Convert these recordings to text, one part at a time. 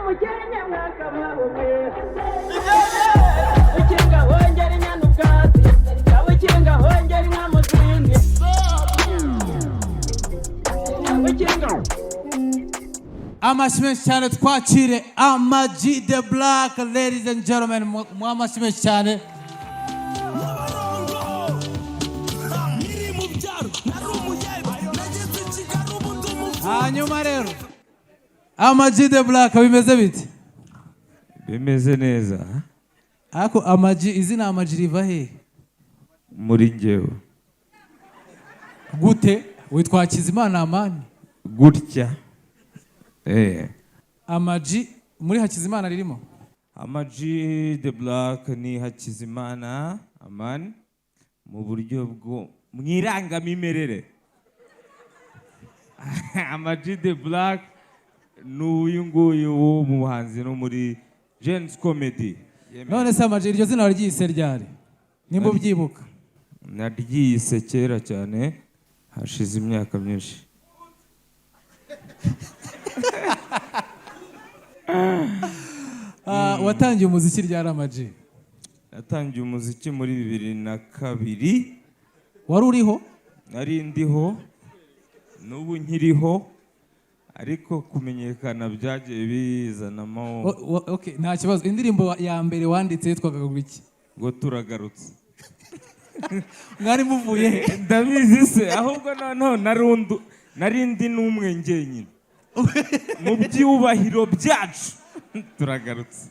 Mukenke mwakabaho mwe. Ukinga hongera inyana ubwatsi, ukinga hongera inka mu zindi, ukinga. Amashyi menshi cyane, twakire Ama G The Black. Ladies and gentlemen, mu amashyi menshi cyane. Nyabarongo nkiri mu byaro nari umuyede, nageze i Kigali ubu ndi umuvuzi. Hanyuma rero, Ama G The Black, bimeze bite? Bimeze neza. Ariko Ama G, izina Ama G riva he? Muri njyewe. Gute? Witwa Hakizimana Amani? Gutya. Eh. Ama G muri Hakizimana ririmo? Ama G The Black ni Hakizimana Amani mu buryo bwo mu irangamimerere. Ama G The Black ni uyu nguyu wo mu buhanzi no muri Gen-Z Comedy. None se Ama G, iryo zina waryise ryari, nimba ubyibuka? Naryise kera cyane, hashize imyaka myinshi. Ah, watangiye umuziki ryari, Ama G? Natangiye umuziki muri 2002. Wari uriho? Nari ndiho, n'ubu nkiriho, ariko kumenyekana byagiye bizanamo. Okay, nta kibazo. Indirimbo ya mbere wanditse yitwaga ngo iki? Ngo "Turagarutse". Mwari muvuye he? Ndabizi se ahubwo? Noneho nari ndi n'umwe njyenyine mu byubahiro byacu, turagarutse.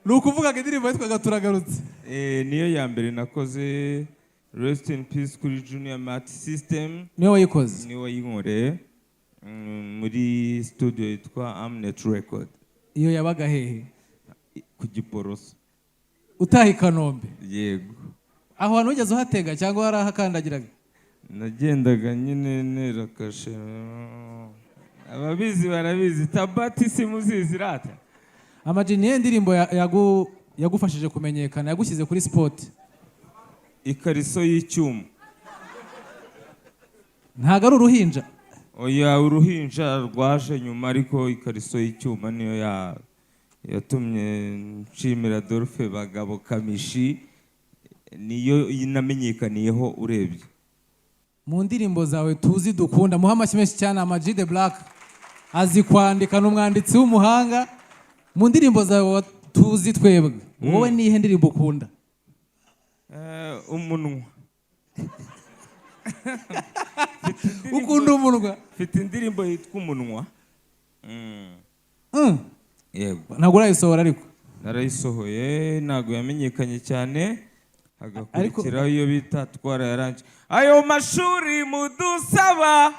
Ni ukuvuga ngo indirimbo yitwaga "Turagarutse"? Eh, niyo ya mbere nakoze. Rest in peace kuri Junior Multisystem. Niwe wayikoze? Niwe wayinkoreye muri studio yitwa Amnet Record. Iyo yabaga hehe? Ku Giporoso. Utaha i Kanombe? Yego. Aho hantu wigeze uhatega cyangwa warahakandagiraga? Nagendaga nyine nera kashe. Ababizi barabizi, tabati simuzizi rata. Ama G, niyo ndirimbo yagufashije kumenyekana, yagushyize kuri spot? "Ikariso y'icyuma". Ntabwo ari "Uruhinja"? Oya, "Uruhinja" rwaje nyuma, ariko "Ikariso y'icyuma" niyo yatumye nshimira Adolphe Bagabo Kamichi, niyo namenyekaniyeho urebye. Mu ndirimbo zawe tuzi dukunda, muhe amashyi menshi cyane Ama G The Black, azi kwandika, ni umwanditsi w'umuhanga. Mu ndirimbo zawe tuzi twebwe, wowe nihe ndirimbo ukunda? Eh, "Umunwa". Ukunda "Umunwa"? Mfite indirimbo yitwa "Umunwa". Yego. Ntabwo urayisohora ariko? Narayisohoye, ntabwo yamenyekanye cyane. Hagakurikiraho iyo bita "Twarayarangije ayo mashuri mudusaba".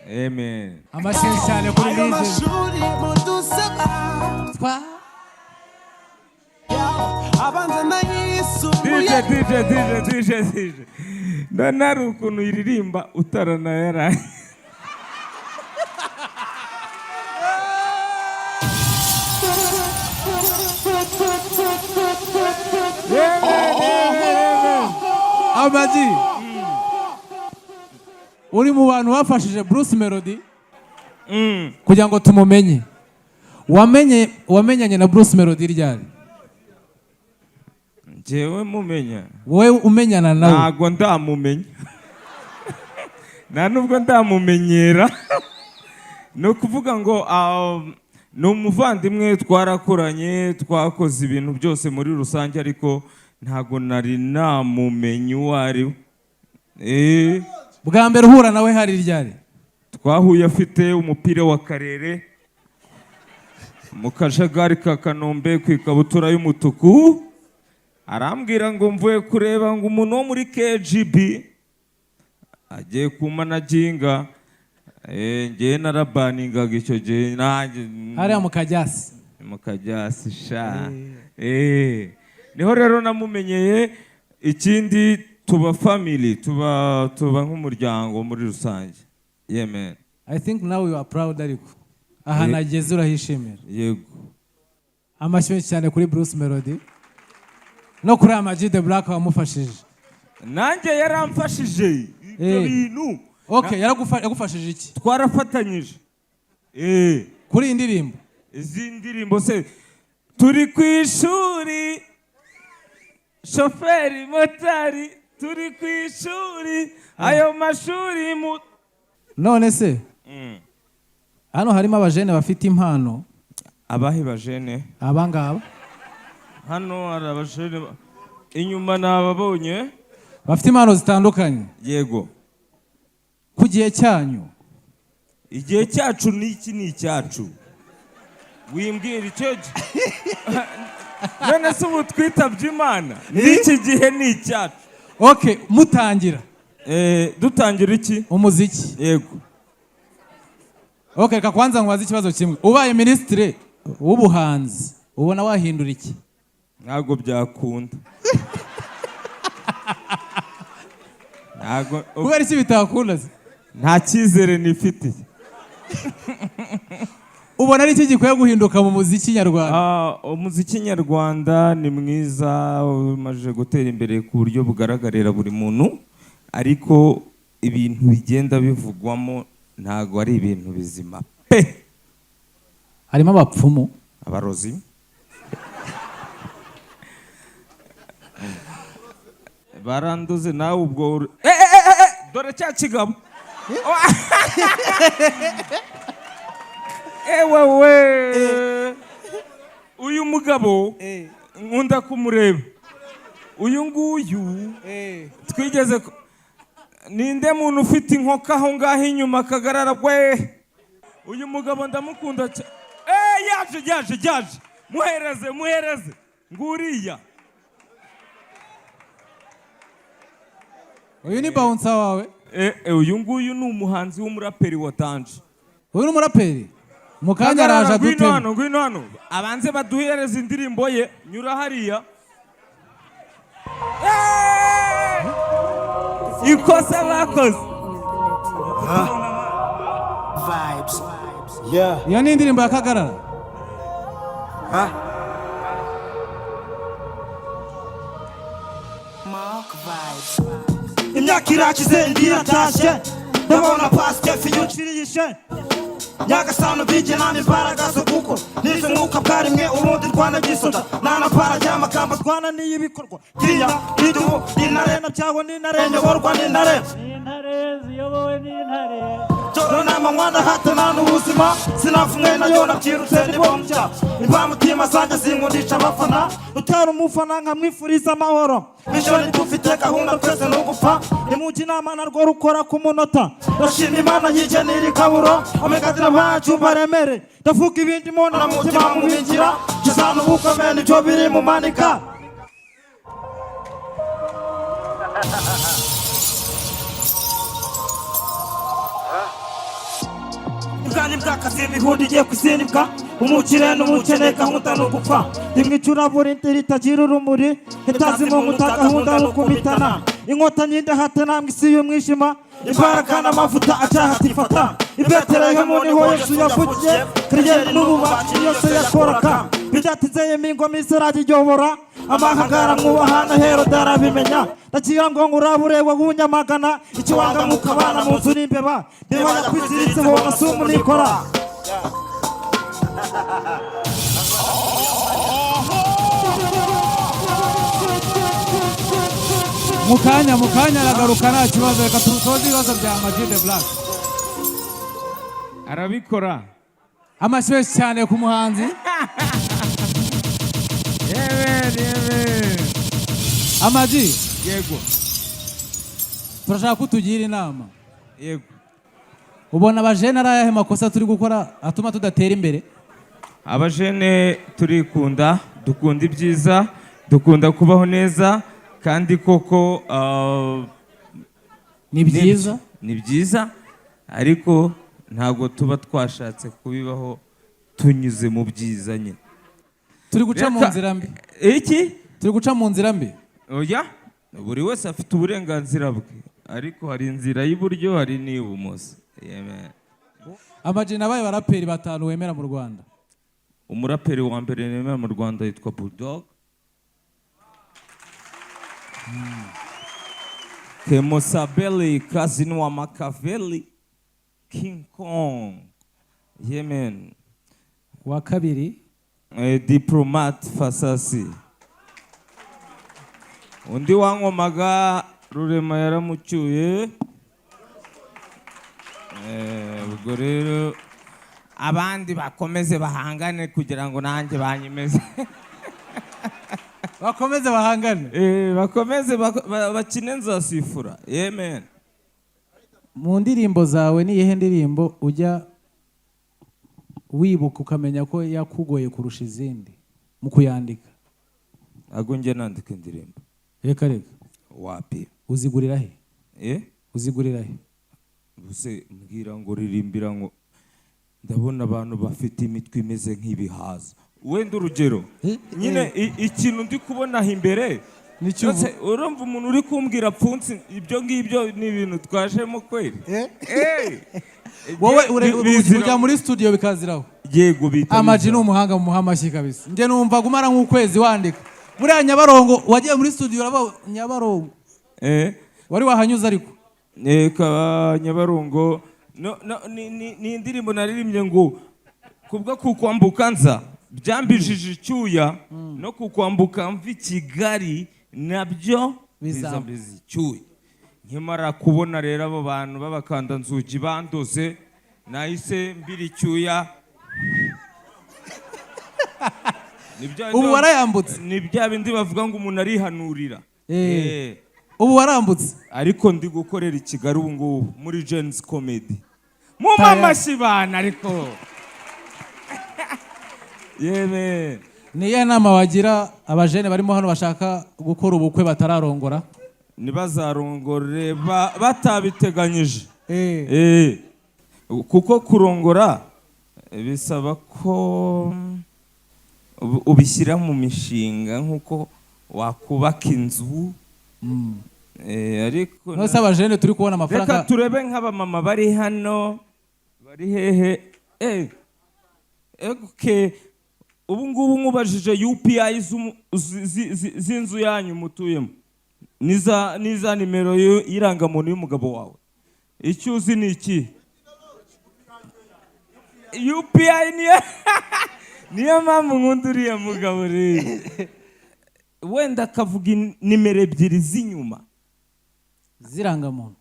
Amen. Amashyi menshi cyane kuri Ayo legend. mashuri mudusaba Twa abanza DJ. n'ayisumbuye. DJ, DJ, DJ, DJ, none hari ukuntu uyiririmba utaranayaraye. Amen. Ama G, uri mu bantu bafashije Bruce Melody kugira ngo tumumenye. Wamenye, wamenyanye na Bruce Melody ryari? Njyewe mumenya? Wowe umenyana nawe. Ntago ndamumenya, nta nubwo ndamumenyera. Ni ukuvuga ngo ni umuvandimwe, twarakoranye, twakoze ibintu byose muri rusange, ariko ntago nari namumenya uwo ari we. Eh, Bwa mbere uhura nawe hari ryari? Twahuye afite umupira wa karere mu kajagari ka Kanombe ku ikabutura y'umutuku, arambwira ngo mvuye kureba ngo umuntu wo muri KGB agiye kumanaginga. Eh, ngewe narabaningaga icyo gihe nanjye. Hariya mu Kajyasi? Mu Kajyasi sha. Eh, niho rero namumenyeye. Ikindi, tuba family, tuba nk'umuryango muri rusange, yeah man. I think now you are proud, ariko ahantu ageze urahishimira? Yego. Amashyi menshi cyane kuri Bruce Melody no kuri Ama G The Black wamufashije. Nanjye yaramfashije ibyo Eh. bintu. Okay, yagufashije iki? Twarafatanyije. Kuri iyi ndirimbo? Izi ndirimbo se, turi ku ishuri, shoferi, motari, turi ku ishuri, ayo mashuri mu None se hano harimo abajene bafite impano? Abahe bajene? Abangaba. Hano hari abajene inyuma nababonye. Bafite impano zitandukanye. Yego. Ku gihe cyanyu. Igihe cyacu ni iki? Ni icyacu, wimbwira icyo none se ubu twitabye Imana, n'iki gihe ni icyacu. Okay, mutangira. Dutangira iki? Umuziki. Yego. Okay, reka kwanza nkubaze ikibazo kimwe. Ubaye minisitiri w'ubuhanzi, ubona wahindura iki? Ntabwo byakunda, ntabwo. Kubera iki bitakunda se? Nta cyizere nifitiye. Ubona ari iki gikwiye guhinduka mu muziki nyarwanda? Umuziki nyarwanda ni mwiza, umaze gutera imbere ku buryo bugaragarira buri muntu, ariko ibintu bigenda bivugwamo ntabwo ari ibintu bizima pe. Harimo abapfumu. Abarozi baranduze nawe ubwo dore cya kigabo, ewe we, uyu mugabo nkunda kumureba, uyu nguyu twigeze ninde muntu ufite inkoko aho ngaho inyuma akagarara we? Uyu mugabo ndamukunda yaje yaje yaje, muhereze muhereze, nguriya. Uyu ni bouncer wawe? Uyu nguyu ni umuhanzi w'umuraperi wa danje. Uyu ni umuraperi, mu kanya araje. Ngwino Adutema. hano, ngwino hano, abanze baduhereze indirimbo ye. Nyura hariya. Ikosa bakoze. Vibes. Yeah. Iyo ni indirimbo ya Kagarara. Huh? Mark vibes. Imyaka irakize, indi iratashye, ndabona pasitefi yuciriyishe nyagasano bigenamo imbaraga zo gukora nize umwuka bwa rimwe ubundi rwana gisoda ntanapara ry'amagambo twananiye ibikorwa tinya idubu intare na byawo n'intare nyoborwa n'intare. Intare ziyobowe n'intare. Joro n'amanywa ndahatana n'ubuzima, sinavumwe nayo nabyirutse nibombya imbamutima zanjye zinkundisha abafana, utari umufana nkamwifuriza amahoro. Mishoni dufite gahunda twese ni ugupfa, nimujya inama narwo rukora ku munota. Ndashima Imana yigenera ikaburo amegadira bacu baremere, ndavuga ibindi mona na mutima mubingira kizana ubukome nibyo biri mu manika. Imbwa n'imbwakazi imihunda igiye kuzinibwa, umukire n'umukene gahunda ni ugupfa, rimwe icuraburindi ritagira urumuri ritazima umuta gahunda ni ukumitana inkotanyi ndahatana mu isi y'umwijima, imbaraga n'amavuta acyahatifata. I Betelehemu niho Yesu yavukiye, kariyeri n'ububatsi yose yakoraga bidatinze yemingoma isirajya iyobora amahanga aramwubaha na Herode arabimenya. Ndagira ngo nkurabure wawunyamagana icyo wanga mukabana mu nzu n'imbeba mbeba yakwiziritse bona si umunikora. Mu kanya aragaruka, nta kibazo. Reka tusoze ibibazo bya Ama G The Black. Arabikora. Amashyi menshi cyane ku muhanzi. Yewe yewe. Ama G. Yego. Turashaka ko utugira inama. Yego. Ubona abajene ari ayahe makosa turi gukora atuma tudatera imbere? Abajene turikunda, dukunda ibyiza, dukunda kubaho neza, kandi koko Ni byiza. Ni byiza, ariko ntabwo tuba twashatse kubibaho tunyuze mu byiza nyine. Turi guca mu nzira mbi. Iki? Turi guca mu nzira mbi. Oya, buri wese afite uburenganzira bwe, ariko hari inzira y'iburyo, hari n'iy'ibumoso. Amen. Ama G, nabaye baraperi batanu wemera mu Rwanda. Umuraperi wa mbere nemera mu Rwanda yitwa Bulldog. Kemosabeli, cousin wa Makaveli, King Kong. Yeah man. Wa kabiri? Diplomat Fasasi. Undi wankomaga Rurema yaramucyuye. Ubwo rero abandi bakomeze bahangane kugira ngo nanjye banyemeze. Bakomeze bahangane. Bakomeze bakine, nzasifura. Yeah man. Mu ndirimbo zawe, ni iyihe ndirimbo ujya wibuka ukamenya ko yakugoye kurusha izindi mu kuyandika? Ntabwo njye nandika indirimbo. Reka reka. Wapi. Uzigurira he? Eh? Uzigurira he? Ubuse mbwira ngo ririmbira ngo ndabona abantu bafite imitwe imeze nk'ibihaza. Wenda urugero nyine, ikintu ndi kubona aho imbere. Nicyo. Ndetse urumva umuntu uri kumbwira pfunsi, ibyo ngibyo ni ibintu twajemo kweri. Eh! Wowe Bizira- ujya muri studio bikaziraho? Yego, bita Ama G ni bizira. umuhanga, mu amashyi kabisa. Njye numva gumara nk'ukwezi wandika buriya Nyabarongo, wagiye muri studio uraba Nyabarongo? Wari wahanyuze ariko? Ka Nyabarongo no, ni indirimbo naririmbye ngo kubwo kukwambuka nza byambijije icyuya, no kukwambuka mva i Kigali nabyo bizambiza icyuya. Nkimara kubona rero abo bantu b'abakandanzugi bandoze, nahise mbira icyuya. Ni bya Ubu warayambutse? Ni bya bindi bavuga ngo umuntu arihanurira. Ubu warambutse? Ariko ndi gukorera i Kigali ubu ngubu muri Gen-Z Comedy. Mu amashyi bana ariko yeme. Ni iyihe nama wagira abajene barimo hano bashaka gukora ubukwe batararongora? Ntibazarongore batabiteganyije. Kuko kurongora bisaba ko ubishyira mu mishinga nk'uko wakubaka inzu. Ariko None se abajene turi kubona reka amafaranga turebe nk'abamama bari hano, bari hehe? Okay. Ubu ngubu nkubajije UPI z'inzu yanyu mutuyemo niza nimero y'irangamuntu y'umugabo wawe, icyo uzi ni iki? UPI niyo mpamvu nkunda uriya mugabo rero, wenda akavuga nimero ebyiri z'inyuma z'irangamuntu.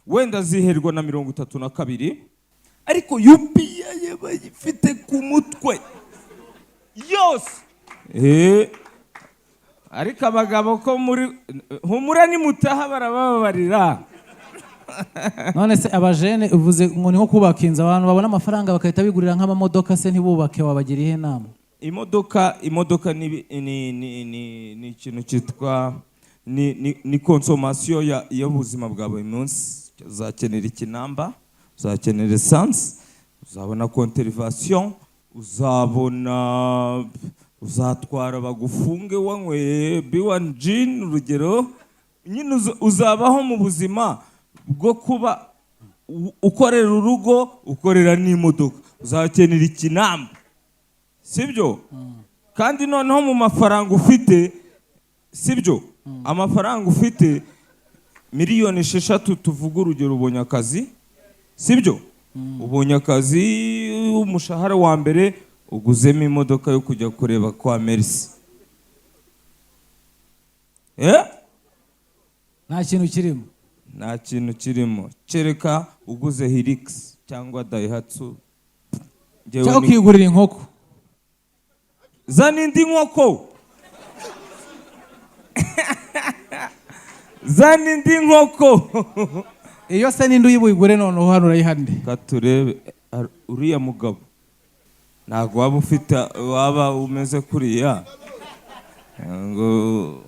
Wenda ziherwa na 32, ariko UPI bayifite ku mutwe yose. Ariko abagabo ko muri humura, nimutaha barababarira. None se abajene, uvuze ngo ni nko kubaka inzu, abantu babona amafaranga bagahita bigurira nk'amamodoka se ntibubake, wabagira iyihe nama? Imodoka ni ikintu cyitwa ni consommation y'ubuzima bwa buri munsi. Uzakenera ikinamba, uzakenera essence, uzabona contravention, uzabona uzatwara bagufunge wanyweye B1 gin, urugero nyine. Uzabaho mu buzima bwo kuba ukorera urugo, ukorera n'imodoka, uzakenera ikinamba, sibyo? Kandi noneho mu mafaranga ufite, sibyo, amafaranga ufite miliyoni 6, tuvuge urugero, ubonye akazi, sibyo, ubonye akazi, umushahara wa mbere uguzemo imodoka yo kujya kureba kwa Merci, eh? Nta kintu kirimo. Nta kintu kirimo, kereka uguze Hilux cyangwa Daihatsu. Njyewe Cyangwa ukigurira inkoko. Zana indi nkoko, zana indi nkoko. Iyo se ninde uyibugure noneho hano, urayihande? Reka turebe. Uriya mugabo ntabwo waba ufite, waba umeze kuriya ngo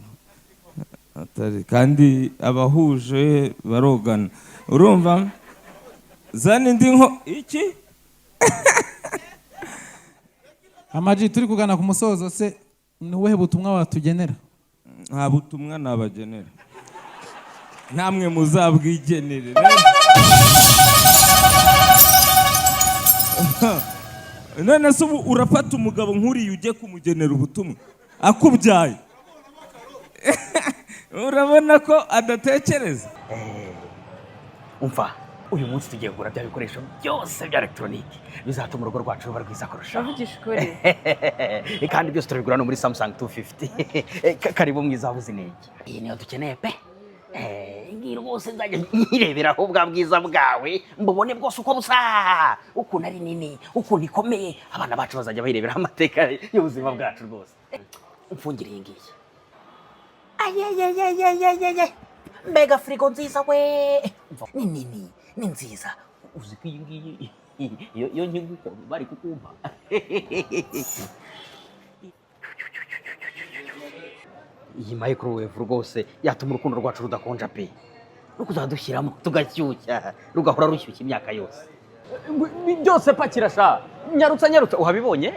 atari kandi abahuje barogana. Urumva, zana indi nko iki. Ama G, turi kugana ku musozo, se ni ubuhe butumwa watugenera? Nta butumwa nabagenera, namwe muzabwigenere. None se ubu urafata umugabo nk'uriya ujye kumugenera ubutumwa akubyaye? Urabona ko adatekereza. Umva, uyu munsi tugiye kugura bya bikoresho byose bya elegitoroniki bizatuma urugo rwacu ruba rwiza kurushaho. Uravugisha ukuri? Kandi byose turabigura no muri Samsung 250. Karibu mwiza wabuze inenge. Iyi niyo dukeneye pe. Eh, ngiyi rwose nzajya nyireberaho bwa bwiza bwawe, mbubone bwose uko busa, ukuntu ari nini, ukuntu ikomeye. Abana bacu bazajya bayireberaho amateka y'ubuzima bwacu rwose. Umfungire iyi ngiyi. Ayeyeyeyeyeye, mbega firigo nziza we! Umva, ni nini, ni nziza. Uzi ko iyi ngiyi iyo nkiguko bari kukumpa? Iyi microwave rwose yatuma urukundo rwacu rudakonja pe, no kuzadushyiramo tugashyushya, rugahora rushyushya imyaka yose. Byose pakira sha, nyarutsa nyarutsa. Uhabibonye?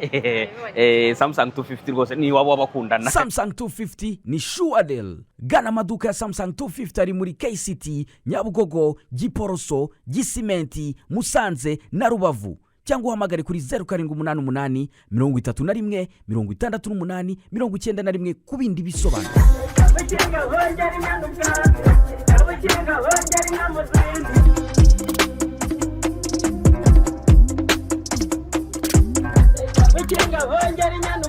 Samsung 250 rwose ni iwabo w'abakundana. Samsung 250 ni sure deal. Gana amaduka ya Samsung 250 ari muri KCT, Nyabugogo, Giporoso, Gisimenti, Musanze na Rubavu, cyangwa uhamagare kuri 0788 31 68 91 ku bindi bisobanuro. Ubukinga hongera inka mu bwatsi. Ubukinga hongera inka mu zindi. Ubukinga hongera inka.